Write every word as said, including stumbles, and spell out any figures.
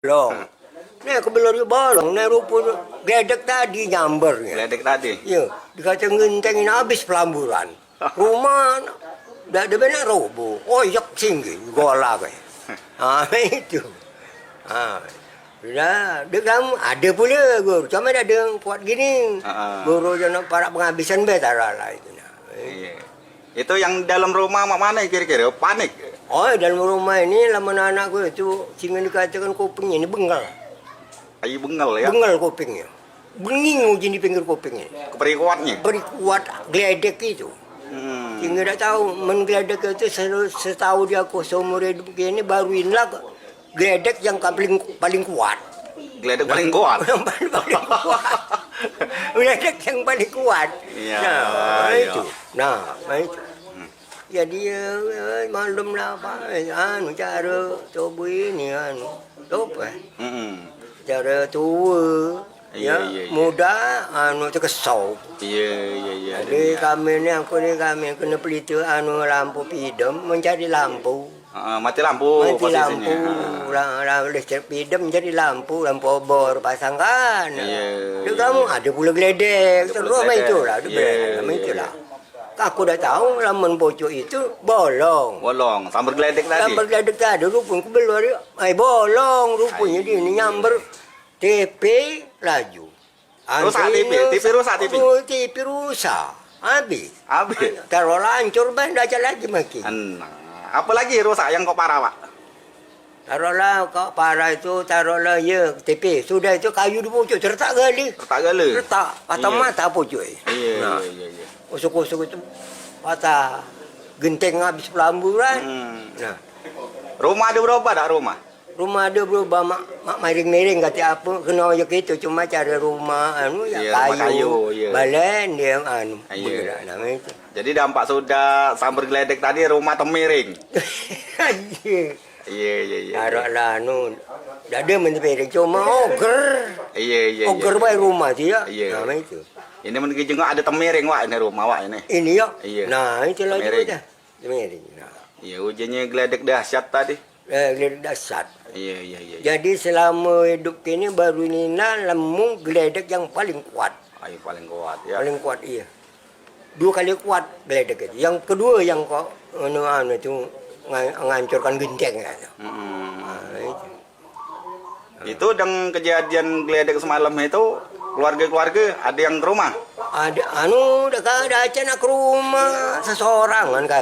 bolong. Nah, kebelor yo bolong, nah rupo tu gledek tadi nyamber. Gledek tadi. Yo, dikate ngentengin habis pelamburan. Rumah dak ada benar roboh. Oyek singgi gola ke. Ha, itu. Ha. Sudah, dia kamu ada pula guru. Cuma dak ada yang kuat gini. Ha. Guru je nak parak penghabisan be taruh lah itu nah. Iya. Itu yang dalam rumah mak mana kira-kira? Panik. Oh, dalam rumah ini lamun anakku itu sehingga dikatakan kupingnya ini bengal. Ayu bengal ya. Bengal kupingnya. Benging uji di pinggir kupingnya. Keperi kuatnya. Beri kuat gledek itu. Hmm. Sehingga dak tahu men gledek itu sel- setahu dia aku seumur hidup ini baru inilah gledek yang paling paling kuat. Gledek paling kuat. Yang paling, paling kuat. Gledek yang paling kuat. Iya, nah, iya. Itu. Nah, nah itu. Hmm. Jadi eh, maklum lah apa eh, anu cara tubuh ini anu. Apa? Mm-mm. Cara tua. Iya, ya, iya, iya. Muda anu tekesau. Iya, iya, iya. Jadi kami ni aku ni kami kena pelita anu lampu pidem mencari lampu. Heeh, mati lampu. Mati posisinya. Lampu, la- la- listrik pidem jadi lampu, lampu obor pasangkan. Iya, dia iya, kamu iya. Ada pula geledek, ada terus pula main geledek. Itulah, ada iya, geledek, iya, main iya, itulah. Iya. Aku dah tahu lamun pucuk itu bolong. Bolong, sambar geledek tadi. Sambar geledek tadi rupanya aku belor ai bolong rupanya dia ni nyamber T V laju. Rusak T V, T V rusak T V. Oh, T V rusak. Habis. Habis. Taruh lancur bae dak ada lagi makin. Nah, apa lagi rusak yang kok parah, Pak? Taruhlah kok parah itu, taruhlah ya T V. Sudah itu kayu di pucuk retak gali. Retak gali. Retak. Patah mata pucuk. Iya, nah, iya, iya, iya. Usuk-usuk itu patah. Genteng habis pelamburan. Hmm. Nah. Rumah ada berubah dak rumah? Rumah ada berubah mak, mak miring-miring kata apa kena ya gitu cuma cara rumah anu ya iya, kayu. Rumah kayu, iya. Balen dia anu. Iya. Begerak nama itu. Jadi dampak sudah sambar geledek tadi rumah temiring. Iya. Iya, iya, iya. Arok lah anu. Dak ada men piring cuma oger. Iya, iya, iya. Oger bae rumah dia. Iya. Nah, itu. Ini men dijenguk ada temiring wak ini rumah wak ini. Ini ya. Iya. Nah, itulah temiring. Juga dah. Temiring. Nah. Iya, ujiannya geledek dahsyat tadi. Eh, geledek dahsyat. Iya, iya, iya, iya. Jadi selama hidup kini baru ini nah nemu geledek yang paling kuat. Ayo paling kuat ya. Paling kuat iya. Dua kali kuat geledek itu. Yang kedua yang kok anu, anu itu nga- ngancurkan genteng ya. Mm-mm. Nah, itu. Itu dang kejadian geledek semalam itu keluarga-keluarga ada yang ke rumah. Ada anu dak ada aja nak ke rumah seseorang kan kami.